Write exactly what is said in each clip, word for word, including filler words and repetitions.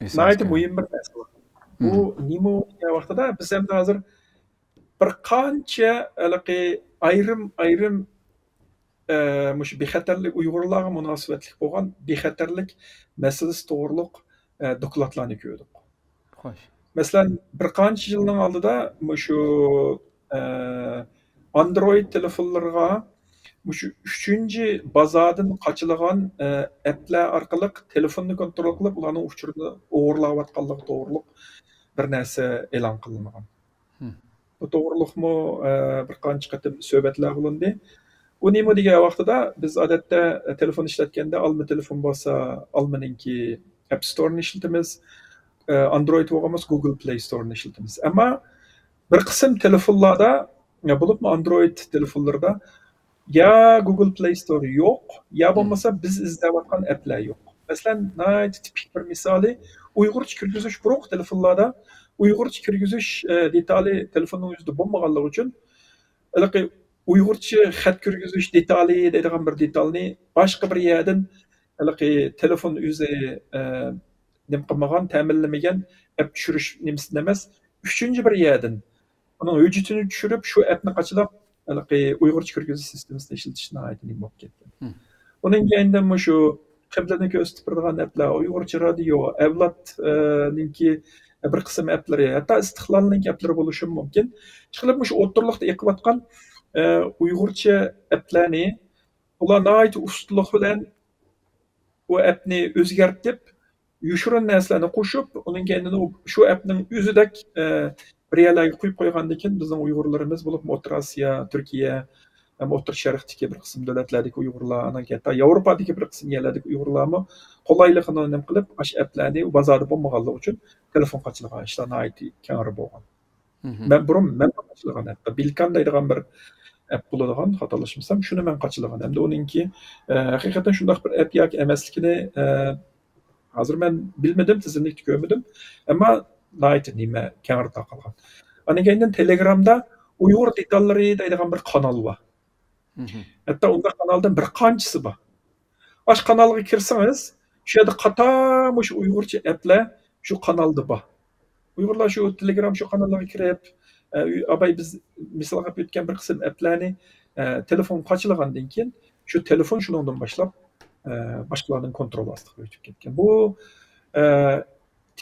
ناھايىتى مۇھىم بىر مەسىلە. بۇ نېمە دېگەن ۋاقتىدا بىز ئەمدى ھازىر بىر قانچە ھېلىقى ئايرىم-ئايرىم، ئە، مۇشۇ بىخەتەرلىك، ئۇيغۇرلارغا مۇناسىۋەتلىك بولغان بىخەتەرلىك مەسىلىسى توغرۇلۇق، ئە، دوكلاتلارنى كۆردۇق. خوش. مەسىلەن، بىر قانچە يىلنىڭ ئالدىدا مۇشۇ، ئە، ئاندرويد تېلېفونلىرىغا مۇشۇ ئۈچىنچى بازاردىن قاچىلىغان، ئە، ئەپلەر ئارقىلىق تېلېفوننى كونترول قىلىپ، ئۇلارنىڭ ئۇچۇرىنى ئوغرىلاۋاتقانلىقى توغرۇلۇق بىر نەرسە ئېلان قىلىنغان. بۇ توغرۇلۇقمۇ، ئە، بىر قانچە قېتىم سۆھبەتلەر بولۇندى. بۇ نېمە دېگەن ۋاقتىدا، بىز ئادەتتە، ئە، تېلېفون ئىشلەتكەندە، ئالما تېلېفون بولسا، ئالمىنىڭكى ئەپ ستورىنى ئىشلىتىمىز، ئە، ئاندرويد بولغان بولسا، گۇگل پلەي ستورىنى ئىشلىتىمىز. ئەمما بىر قىسىم تېلېفونلاردا، يا بولۇپمۇ ئاندرويد تېلېفونلىرىدا يا گۇگل پلەي ستور يوق، يا بولمىسا بىز ئىزدەۋاتقان ئەپلەر يوق. مەسىلەن، ناھايىتى تىپىك بىر مىسالى، ئۇيغۇرچە كىرگۈزۈش، بۇرۇنقى تېلېفونلاردا ئۇيغۇرچە كىرگۈزۈش، ئە، دېتالى تېلېفوننىڭ ئۆزىدە بولمىغانلىقى ئۈچۈن، ھېلىقى ئۇيغۇرچە خەت كىرگۈزۈش دېتالى دەيدىغان بىر دېتالنى باشقا بىر يەردىن ھېلىقى تېلېفون ئۆزى، ئە، نېمە قىلمىغان، تەمىنلىمىگەن ئەپ چۈشۈرۈش نېمىسىدىن ئەمەس، ئۈچىنچى بىر يەردىن ئۇنىڭ ھۆججىتىنى چۈشۈرۈپ، شۇ ئەپنى قاچىلاپ، ھېلىقى ئۇيغۇرچە كىرگۈزۈش سىستېمىسىنى ئىشلىتىش ناھايىتى نېمە بولۇپ كەتكەن. مم. ئۇنىڭ كەينىدىن مۇشۇ قىبلىنى كۆرسىتىپ بېرىدىغان ئەپلەر، ئۇيغۇرچە رادىيو، ئەۋلاد، ئە، نىڭكى بىر قىسىم ئەپلىرى، ھەتتا ئىستىقلالنىڭكى ئەپلىرى بولۇشىمۇ مۇمكىن. ئىشقىلىپ، مۇشۇ ئوتتۇرىلىقتا ئېقىۋاتقان، ئە، ئۇيغۇرچە ئەپلەرنى ئۇلار ناھايىتى ئۇستىلىق بىلەن ئۇ ئەپنى ئۆزگەرتىپ، يوشۇرۇن نەرسىلەرنى قوشۇپ، ئۇنىڭ كەينىدىن ئۇ، شۇ ئەپنىڭ ئۆزىدەك، ئە، بىر يەرلەرگە قويۇپ قويغاندىن كېيىن، بىزنىڭ ئۇيغۇرلىرىمىز، بولۇپمۇ ئوتتۇرا ئاسىيا، تۈركىيە، ھەم ئوتتۇرا شەرقتىكى بىر قىسىم دۆلەتلەردىكى ئۇيغۇرلار، ئانان كېيىن ھەتتا ياۋروپادىكى بىر قىسىم يەرلەردىكى ئۇيغۇرلارمۇ قولايلىقىنى نېمە قىلىپ، ئاشۇ ئەپلەرنى بازاردا بولمىغانلىقى ئۈچۈن تېلېفون قاچىلىغان ئىشلار ناھايىتى كەڭرى بولغان. مەن بۇرۇن مەن قاچىلىغان ھەتتا بىلكان دەيدىغان بىر ئەپ بولىدىغان، خاتالاشمىسام، شۇنى مەن قاچىلىغان. ئەمدى ئۇنىڭكى، ئە، ھەقىقەتەن شۇنداق بىر ئەپ ياكى ئەمەسلىكىنى، ئە، ھازىر مەن بىلمىدىم، تىزىملىكتە كۆرمىدىم. ئەمما ناھايىتى نېمە كەڭرى تارقالغان. ئاندىن كېيىن تېلېگرامدا ئۇيغۇر دېتاللىرى دەيدىغان بىر قانال بار. ھەتتا ئۇنداق قانالدىن بىر قانچىسى بار. ئاشۇ قانالغا كىرسىڭىز، شۇ يەردە قاتار مۇشۇ ئۇيغۇرچە ئەپلەر شۇ قانالدا بار. ئۇيغۇرلار شۇ تېلېگرام شۇ قاناللارغا كىرىپ، ئە، ئاباي بىز مىسالغا ئۆتكەن بىر قىسىم ئەپلەرنى، ئە، تېلېفون قاچىلىغاندىن كېيىن، شۇ تېلېفون شۇنىڭدىن باشلاپ، ئە، باشقىلارنىڭ كونترولى ئاستىغا ئۆتۈپ كەتكەن. بۇ، ئە،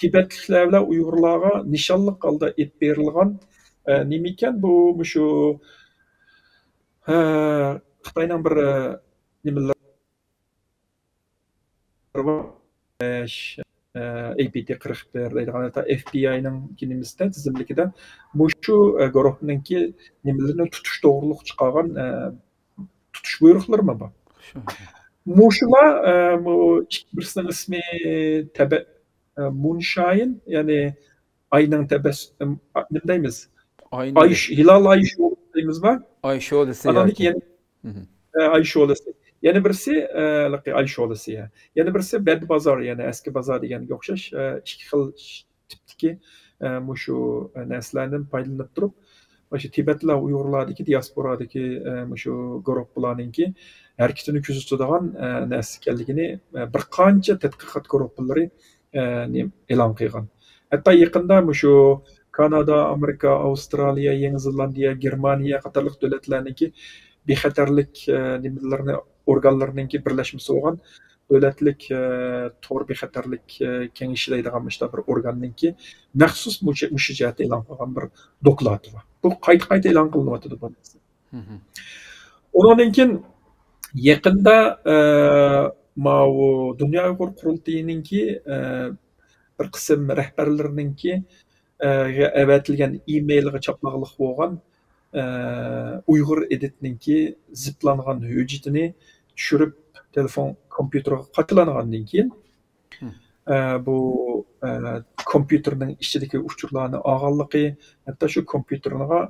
تىبەتلىكلەر بىلەن ئۇيغۇرلارغا نىشانلىق ھالدا ئېلىپ بېرىلغان، ئە، نېمىكەن؟ بۇ مۇشۇ، ئە، خىتاينىڭ بىر، ئە، نېمىلىرى بار. ئە، ش-، ئە، ئەي پى تى قىرىق بىر دەيدىغان، ھەتتا ئېف بى ئاينىڭ نېمىسىدە، تىزىملىكىدە مۇشۇ، ئە، گۇرۇھنىڭكى نېمىلىرىنى تۇتۇش توغرۇلۇق چىقارغان، ئە، تۇتۇش بۇيرۇقلىرىمۇ بار. شۇ. مۇشۇلار، ئە، بۇ ئىك-، بىرسىنىڭ ئىسمى تەبە-، ئە، مۇنشايىن، يەنى ئاينىڭ تەبەس-، ئىم، ئا، نېمە دەيمىز؟ ئاينى. ئاي ش-، ھىلال ئاي شولىسى دەيمىزما؟ ئاي شولىسى ئاناندىكى ياكى. يەنە، ئە، ئاي شولىسى. يەنە بىرسى، ئە، ھېلىقى ئاي شولىسى، يا. يەنە بىرسى بەد بازار، يەنى ئەسكى بازار دېگەنگە ئوخشاش، ئە، ئىككى خىل ش-، تىپتىكى، ئە، مۇشۇ، ئە، نەرسىلەردىن پايدىلىنىپ تۇرۇپ، مۇشۇ تىبەتلەر ئۇيغۇرلاردىكى دىياسپورادىكى، ئە، مۇشۇ گۇرۇپپىلارنىڭكى ھەرىكىتىنى كۆزىتىدىغان، ئە، نەرسە ئىكەنلىكىنى، ئە، بىر قانچە تەتقىقات گۇرۇپپىلىرى، ئە، نېمە، ئېلان قىلغان. ھەتتا يېقىندا مۇشۇ كانادا، ئامېرىكا، ئاۋسترالىيە، يېڭى زېلاندىيە، گېرمانىيە قاتارلىق دۆلەتلەرنىڭكى بىخەتەرلىك، ئە، نېمىلىرىنى، ئورگانلىرىنىڭكى بىرلەشمىسى بولغان دۆلەتلىك، ئە، تور بىخەتەرلىك، ئە، كېڭىشى دەيدىغان مۇشۇنداق بىر ئورگاننىڭكى مەخسۇس مۇشۇ، مۇشۇ جەھەتتە ئېلان قىلغان بىر دوكلاتى بار. بۇ قايتا-قايتا ئېلان قىلىنىۋاتىدۇ بۇ نەرسە. ئۇنىڭدىن كېيىن يېقىندا، ئە، ماۋۇ دۇنيا ئۇيغۇر قۇرۇلتىيىنىڭكى، ئە، بىر قىسىم رەھبەرلىرىنىڭكى، ئە، ئەۋەتىلگەن ئىمېيلغا چاپماقلىق بولغان، ئە، ئۇيغۇر ئېدىتنىڭكى زىپلانغان ھۆججىتىنى چۈشۈرۈپ، تېلېفون كومپيۇتېرغا قاچىلانغاندىن كېيىن، ئە، بۇ، ئە، كومپيۇتېرنىڭ ئىچىدىكى ئۇچۇرلارنى ئالغانلىقى، ھەتتا شۇ كومپيۇتېرغا،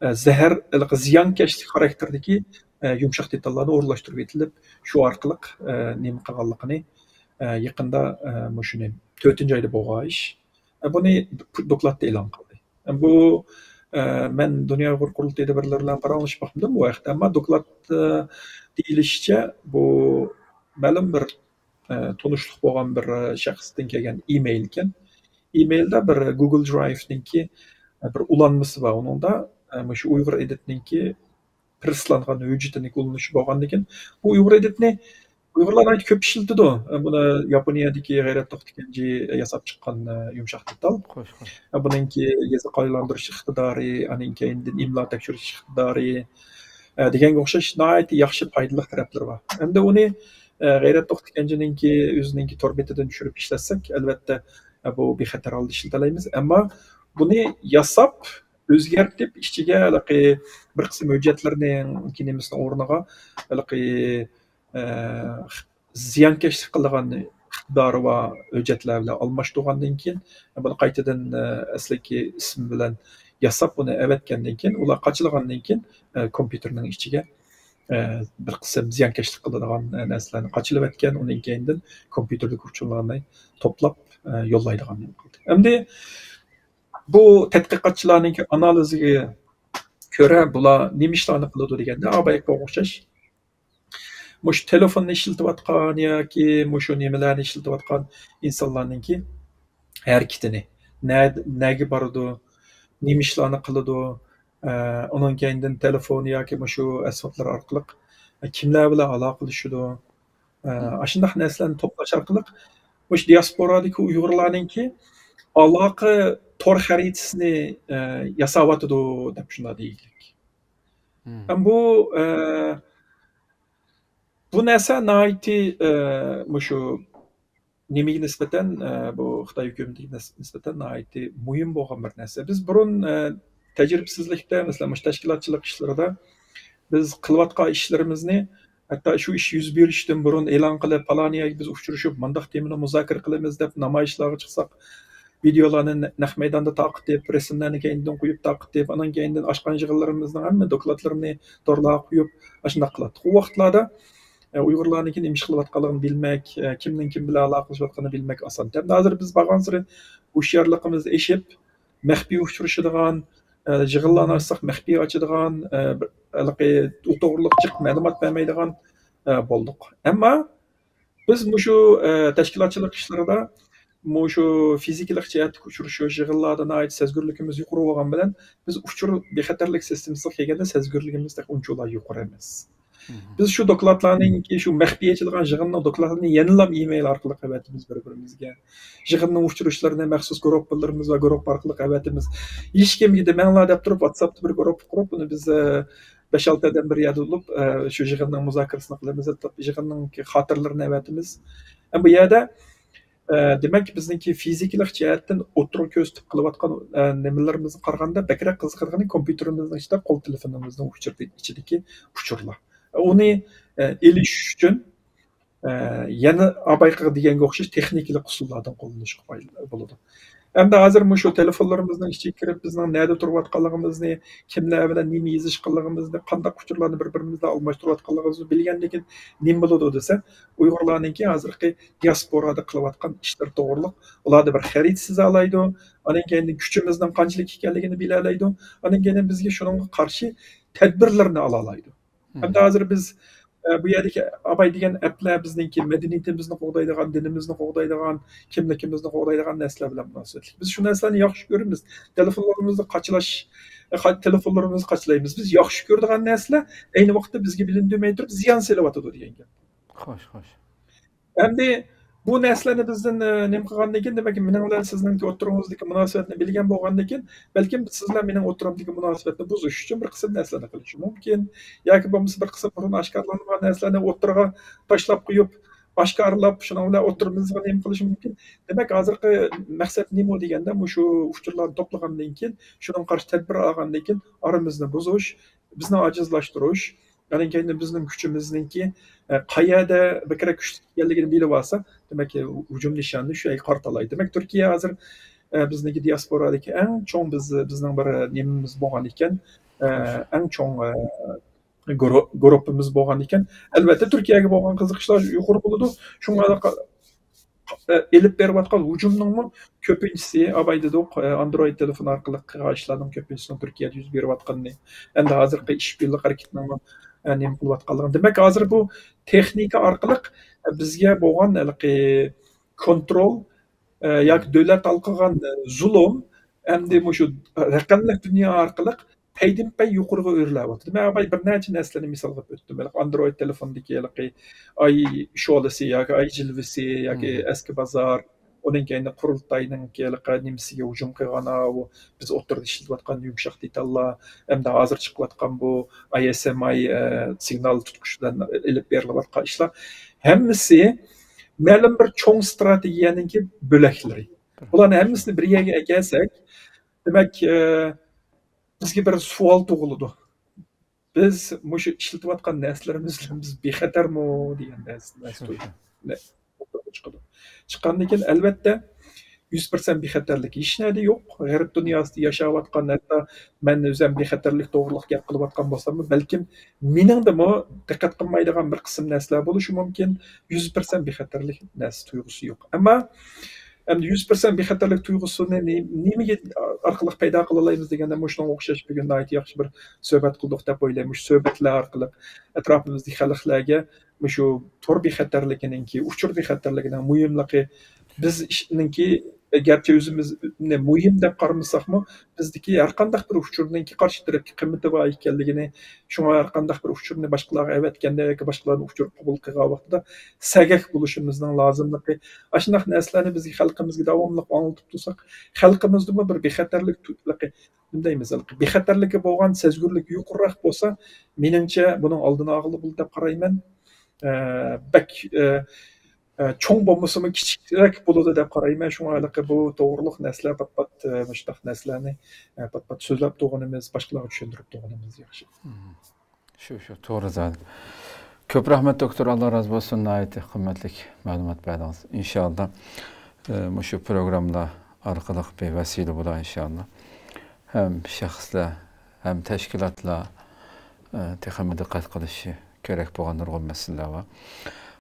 ئە، زەھەر، ھېلىقى زىيانكەشلىك خاراكتېرىدىكى، ئە، يۇمشاق دېتاللارنى ئورۇنلاشتۇرۇپ ئېتىلىپ، شۇ ئارقىلىق، ئە، نېمە قىلغانلىقىنى، ئە، يېقىندا، ئە، مۇشۇنى تۆتىنچى ئايدا بولغان ئىش. ئە، بۇنى دوكلاتتا ئېلان قىلدى. ئە، بۇ، ئە، مەن دۇنيا ئۇيغۇر قۇرۇلتىيىدا بىرلىرى بىلەن پاراڭلىشىپ باقمىدىم بۇ ھەقتە، ئەمما دوكلاتتا دېيىلىشىچە، بۇ مەلۇم بىر ئە، تونۇشلۇق بولغان بىر، ئە، شەخستىن كەلگەن ئىمېيل ئىكەن. ئىمېيلدا بىر گۇگل درايفنىڭكى، ئە، بىر ئۇلانمىسى بار. ئۇنىڭدا، ئە، مۇشۇ ئۇيغۇر ئېدىتنىڭكى پىرىسلانغان ھۆججىتىنىڭ ئۇلىنىشى بولغاندىكىن، بۇ ئۇيغۇر ئېدىتنى ئۇيغۇرلار ناھايىتى كۆپ ئىشلىتىدۇ. ئە، بۇنى ياپونىيەدىكى غەيرەت توختى كەنجى ياساپ چىققان، ئە، يۇمشاق دېتال. خوش، خوش. ئە، بۇنىڭكى يېزىق ئايلاندۇرۇش ئىقتىدارى، ئانىڭ كەينىدىن ئىملا تەكشۈرۈش ئىقتىدارى، ئە، دېگەنگە ئوخشاش ناھايىتى ياخشى پايدىلىق تەرەپلىرى بار. ئەمدى ئۇنى، ئە، غەيرەت توختى كەنجىنىڭكى ئۆزىنىڭكى تور بېتىدىن چۈشۈرۈپ ئىشلەتسەك، ئەلۋەتتە، ئە، بۇ بىخەتەر ھالدا ئىشلىتەلەيمىز. ئەمما بۇنى ياساپ، ئۆزگەرتىپ، ئىچىگە ھېلىقى بىر قىسىم ھۆججەتلەرنىڭكى نېمىسىنىڭ ئورنىغا ھېلىقى، ئە، زىيانكەشلىك قىلىدىغان ئىقتىدارى بار ھۆججەتلەر بىلەن ئالماشتۇرغاندىن كېيىن، بۇنى قايتىدىن، ئە، ئەسلىكى ئىسمى بىلەن ياساپ، ئۇنى ئەۋەتكەندىن كېيىن، ئۇلار قاچىلىغاندىن كېيىن، ئە، كومپيۇتېرنىڭ ئىچىگە، ئە، بىر قىسىم زىيانكەشلىك قىلىدىغان، ئە، نەرسىلەرنى قاچىلىۋەتكەن، ئۇنىڭ كەينىدىن كومپيۇتېردىكى ئۇچۇرلارنى توپلاپ، ئە، يوللايدىغان قىلدى. ئەمدى بۇ تەتقىقاتچىلارنىڭكى ئانالىزىگە كۆرە، بۇلار نېمە ئىشلارنى قىلىدۇ دېگەندە، ئابايقا ئوخشاش مۇشۇ تېلېفوننى ئىشلىتىۋاتقان ياكى مۇشۇ نېمىلەرنى ئىشلىتىۋاتقان ئىنسانلارنىڭكى ھەرىكىتىنى، نە-، نەگە بارىدۇ، نېمە ئىشلارنى قىلىدۇ، ئە، ئۇنىڭ كەينىدىن تېلېفون ياكى مۇشۇ ئەسۋابلار ئارقىلىق، ئە، كىملەر بىلەن ئالاقىلىشىدۇ، ئە، ئاشۇنداق نەرسىلەرنى توپلاش ئارقىلىق مۇشۇ دىياسپورادىكى ئۇيغۇرلارنىڭكى ئالاقە تور خەرىتىسىنى، ئە، ياساۋاتىدۇ دەپ شۇنداق دېيىلىك. ھەم بۇ، ئە، بۇ نەرسە ناھايىتى، ئە، مۇشۇ نېمىگە نىسبەتەن، ئە، بۇ خىتاي ھۆكۈمىتىگە نىس-، نىسبەتەن ناھايىتى مۇھىم بولغان بىر نەرسە. بىز بۇرۇن، ئە، تەجرىبىسىزلىكتە، مەسىلەن، مۇشۇ تەشكىلاتچىلىق ئىشلىرىدا بىز قىلىۋاتقان ئىشلىرىمىزنى ھەتتا شۇ ئىش يۈز بېرىشتىن بۇرۇن ئېلان قىلىپ، پالان يەرگە بىز ئۇچرىشىپ، مۇنداق تېمىنى مۇزاكىرە قىلىمىز دەپ نامايىشلارغا چىقساق، ۋىدېئولارنى نە-، نەق مەيداندا تارقىتىپ، رەسىملەرنى كەينىدىن قويۇپ تارقىتىپ، ئانان كەينىدىن ئاچقان يىغىنلىرىمىزنىڭ ھەممە دوكلاتلىرىنى تورلارغا قويۇپ، ئاشۇنداق قىلاتتۇق. ئۇ ۋاقىتلاردا، ئە، ئۇيغۇرلارنىڭكى نېمە ئىش قىلىۋاتقانلىقىنى بىلمەك، ئە، كىمنىڭ كىم بىلەن ئالاقىلىشىۋاتقىنىنى بىلمەك ئاسان. ئەمدى ھازىر بىز بارغانسېرى ھوشيارلىقىمىز ئېشىپ، مەخپىي ئۇچرىشىدىغان، ئە، يىغىنلارنى ئاچساق مەخپىي ئاچىدىغان، ئە، بىر ھېلىقى ئۇ توغرىلىق جىق مەلۇمات بەرمەيدىغان، ئە، بولدۇق. ئەمما بىز مۇشۇ، ئە، تەشكىلاتچىلىق ئىشلىرىدا مۇشۇ فىزىكىلىق جەھەتتىكى ئۇچرىشىش، يىغىنلاردا ناھايىتى سەزگۈرلۈكىمىز يۇقىرى بولغان بىلەن، بىز ئۇچۇر بىخەتەرلىك سىستېمىسىغا كەلگەندە سەزگۈرلۈكىمىز تېخى ئۇنچىۋالا يۇقىرى ئەمەس. بىز شۇ دوكلاتلارنىڭكى، شۇ مەخپىي ئېچىلغان يىغىننىڭ دوكلاتلىرىنى يەنىلا ئىمېيل ئارقىلىق ئەۋەتىمىز بىر-بىرىمىزگە. يىغىننىڭ ئۇچرىشىشلىرىنى مەخسۇس گۇرۇپپىلىرىمىز ۋە گۇرۇپپا ئارقىلىق ئەۋەتىمىز. ھېچكىمگە دېمەڭلار دەپ تۇرۇپ، ۋاتساپتا بىر گۇرۇپپا قۇرۇپ، بۇنى بىز، ئە، بەش-ئالتە ئادەم بىر يەردە بولۇپ، ئە، شۇ يىغىننىڭ مۇزاكىرىسىنى قىلىمىز، يىغىننىڭ خاتىرىلىرىنى ئەۋەتىمىز. ئە، بۇ يەردە، ئە، دېمەك، بىزنىڭكى فىزىكىلىق جەھەتتىن ئوتتۇرىغا كۆرسىتىپ قىلىۋاتقان، ئە، نېمىلىرىمىزگە قارىغاندا بەكرەك قىزىقىدىغىنى كومپيۇتېرىمىزنىڭ ئىچىدە، قول تېلېفونىمىزنىڭ ئۇچۇرى ئىچىدىكى ئۇچۇرلار. ئۇنى، ئە، ئېلىش ئۈچۈن، ئە، يەنە ئابايقىغا دېگەنگە ئوخشاش تېخنىكىلىق ئۇسۇللاردىن قوللىنىشقا پايدىلىق بولىدۇ. ئەمدى ھازىر مۇشۇ تېلېفونلىرىمىزنىڭ ئىچىگە كىرىپ، بىزنىڭ نەدە تۇرۇۋاتقانلىقىمىزنى، كىملەر بىلەن نېمە يېزىشقانلىقىمىزنى، قانداق ئۇچۇرلارنى بىر-بىرىمىز بىلەن ئالماشتۇرۇۋاتقانلىقىمىزنى بىلگەندىن كېيىن نېمە بولىدۇ دېسە، ئۇيغۇرلارنىڭكى ھازىرقى دىياسپورادا قىلىۋاتقان ئىشلىرى توغرۇلۇق ئۇلاردا بىر خەرىتە سىزالايدۇ. ئانىڭ كەينىدىن كۈچىمىزنىڭ قانچىلىك ئىكەنلىكىنى بىلەلەيدۇ. ئانىڭ كەينىدىن بىزگە شۇنىڭغا قارشى تەدبىرلەرنى ئالالايدۇ. ھەمدە ھازىر بىز، ئە، بۇ يەردىكى ئاباي دېگەن ئەپلەر بىزنىڭكى مەدەنىيىتىمىزنى قوغدايدىغان، دىنىمىزنى قوغدايدىغان، كىملىكىمىزنى قوغدايدىغان نەرسىلەر بىلەن مۇناسىۋەتلىك. بىز شۇ نەرسىلەرنى ياخشى كۆرىمىز. تېلېفونلىرىمىزنى قاچىلاش، ئە، قا-، تېلېفونلىرىمىزنى قاچىلايمىز. بىز ياخشى كۆرىدىغان نەرسىلەر ئەينى ۋاقىتتا بىزگە بىلىندۈرمەي تۇرۇپ زىيان سېلىۋاتىدۇ دېگەن گەپ. خوش، خوش. ئەمدى بۇ نەرسىلەرنى بىزدىن، ئە، نېمە قىلغاندىن كېيىن، دېمەك، مېنىڭ بىلەن سىزنىڭكى ئوتتۇرىڭىزدىكى مۇناسىۋەتنى بىلگەن بولغاندىن كېيىن، بەلكىم سىز بىلەن مېنىڭ ئوتتۇرامدىكى مۇناسىۋەتنى بۇزۇش ئۈچۈن بىر قىسىم نەرسىلەرنى قىلىشى مۇمكىن. ياكى بولمىسا بىر قىسىم بۇرۇن ئاشكارىلانمىغان نەرسىلەرنى ئوتتۇرىغا تاشلاپ قويۇپ، ئاشكارىلاپ، شۇنىڭ بىلەن ئوتتۇرىمىزغا نېمە قىلىشى مۇمكىن. دېمەك، ھازىرقى مەقسەت نېمە دېگەندە، مۇشۇ ئۇچۇرلارنى توپلىغاندىن كېيىن، شۇنىڭغا قارشى تەدبىر ئالغاندىن كېيىن، ئارىمىزنى بۇزۇش، بىزنى ئاجىزلاشتۇرۇش، ئانىڭ كەينىدىن بىزنىڭ كۈچىمىزنىڭكى، ئە، قەيەردە بەكرەك كۈچلۈك ئىكەنلىكىنى بىلىۋالسا، دېمەك، ھۇجۇم نىشانىنى شۇ يەرگە قارىتالايدۇ. دېمەك، تۈركىيە ھازىر، ئە، بىزنىڭكى دىياسپورادىكى ئەڭ چوڭ بىز، بىزنىڭ بىر نېمىمىز بولغان ئىكەن، ئە، ئەڭ چوڭ، ئە، گۇرۇ-، گۇرۇپپىمىز بولغان ئىكەن. ئەلۋەتتە، تۈركىيەگە بولغان قىزىقىشلار يۇقىرى بولىدۇ. شۇڭا ئېلىپ بېرىۋاتقان ھۇجۇمنىڭمۇ كۆپىنچىسى، ئاباي دېدۇق، ئاندرويد تېلېفون ئارقىلىق قىلغان ئىشلارنىڭ كۆپىنچىسىنىڭ تۈركىيەدە يۈز بېرىۋاتقىنىنى، ئەمدى ھازىرقى ئىشبىرلىك ھەرىكىتىنىڭمۇ، ئە، نېمە قىلىۋاتقانلىقىنى. دېمەك، ھازىر بۇ تېخنىكا ئارقىلىق، ئە، بىزگە بولغان ھېلىقى كونترول، ئە، ياكى دۆلەت ھالقىغان، ئە، زۇلۇم ئەمدى مۇشۇ رەقەملىك دۇنيا ئارقىلىق پەيدىنپەي يۇقىرىغا ئۆرلەۋاتىدۇ. مەن بايا بىر نەچچە نەرسىلەرنى مىسال قىلىپ ئۆتتۈم. ھېلىقى ئاندرويد تېلېفوندىكى ھېلىقى ئاي شولىسى ياكى ئاي جىلۋىسى ياكى ئەسكى بازار، ئۇنىڭ كەينىدە قۇرۇلتاينىڭكى ھېلىقى نېمىسىگە ھۇجۇم قىلغان، ئاۋۇ بىز ئوتتۇرىدا ئىشلىتىۋاتقان يۇمشاق دېتاللار، ئەمدى ھازىر چىقىۋاتقان بۇ ئاي ئېس ئېم ئاي، ئە، سىگنال تۇتقۇچ بىلەن ئېلىپ بېرىلىۋاتقان ئىشلار، ھەممىسى مەلۇم بىر چوڭ ستراتېگىيەنىڭكى بۆلەكلىرى. بۇلارنى ھەممىسىنى بىر يەرگە ئەكەلسەك، دېمەك، ئە، بىزگە بىر سوئال تۇغۇلىدۇ. بىز مۇشۇ ئىشلىتىۋاتقان نەرسىلىرىمىز بىلەن بىز بىخەتەرمۇ دېگەن نەرسە، نەرسە شۇ، تۇيۇلىدۇ. شۇ. نە-، ئوتتۇرىغا چىقىدۇ. چىققاندىن كېيىن، ئەلۋەتتە، يۈز پىرسەنت بىخەتەرلىك ھېچ نەدە يوق. غەرب دۇنياسىدا ياشاۋاتقان، ھەتتا مەن ئۆزۈم بىخەتەرلىك توغرىلىق گەپ قىلىۋاتقان بولساممۇ، بەلكىم مېنىڭدىمۇ دىققەت قىلمايدىغان بىر قىسىم نەرسىلەر بولۇشى مۇمكىن. يۈز پىرسەنت بىخەتەرلىك نەرسە تۇيغۇسى يوق. ئەمما ئەمدى يۈز پىرسەنت بىخەتەرلىك تۇيغۇسىنى نې-، نېمىگە ئارقىلىق پەيدا قىلالايمىز دېگەندە، مۇشۇنىڭغا ئوخشاش بۈگۈن ناھايىتى ياخشى بىر سۆھبەت قىلدۇق دەپ ئويلايمەن. مۇشۇ سۆھبەتلەر ئارقىلىق ئەتراپىمىزدىكى خەلقلەرگە مۇشۇ تور بىخەتەرلىكىنىڭكى، ئۇچۇر بىخەتەرلىكىنىڭ مۇھىملىقى، بىز ئىشنىڭكى، گەرچە ئۆزىمىزنى مۇھىم دەپ قارىمىساقمۇ، بىزدىكى ھەر قانداق بىر ئۇچۇرنىڭكى قارشى تەرەپكە قىممىتى بار ئىكەنلىكىنى، شۇڭا ھەر قانداق بىر ئۇچۇرنى باشقىلارغا ئەۋەتكەندە ياكى باشقىلارنىڭ ئۇچۇر قوبۇل قىلغان ۋاقتىدا سەگەك بولۇشىمىزنىڭ لازىملىقى، ئاشۇنداق نەرسىلەرنى بىزگە، خەلقىمىزگە داۋاملىق ئاڭلىتىپ تۇرساق، خەلقىمىزدىمۇ بىر بىخەتەرلىك تۇ-، نېمە دەيمىز، بىخەتەرلىككە بولغان سەزگۈرلۈك يۇقىرىراق بولسا، مېنىڭچە بۇنىڭ ئالدىنى ئالغىلى بولىدۇ دەپ قارايمەن. ئە، بەك، ئە، ئە، چوڭ بولمىسىمۇ، كىچىكرەك بولىدۇ دەپ قارايمەن. شۇڭا ھېلىقى بۇ توغرۇلۇق نەرسىلەر پات-پات، ئە، مۇشۇنداق نەرسىلەرنى، ئە، پات-پات سۆزلەپ تۇرغىنىمىز، باشقىلارغا چۈشەندۈرۈپ تۇرغىنىمىز ياخشى. مم. شۇ، شۇ، توغرا زادى. كۆپ رەھمەت، دوكتور، ئاللا رازى بولسۇن، ناھايىتى قىممەتلىك مەلۇمات بەردىڭىز. ئىنشاللا، ئە، مۇشۇ پروگراممىلار ئارقىلىق بىر ۋەسىلە بولا، ئىنشاللا. ھەم شەخسلەر، ھەم تەشكىلاتلار، ئە، تېخىمۇ دىققەت قىلىشى كېرەك بولغان نۇرغۇن مەسىلىلەر بار.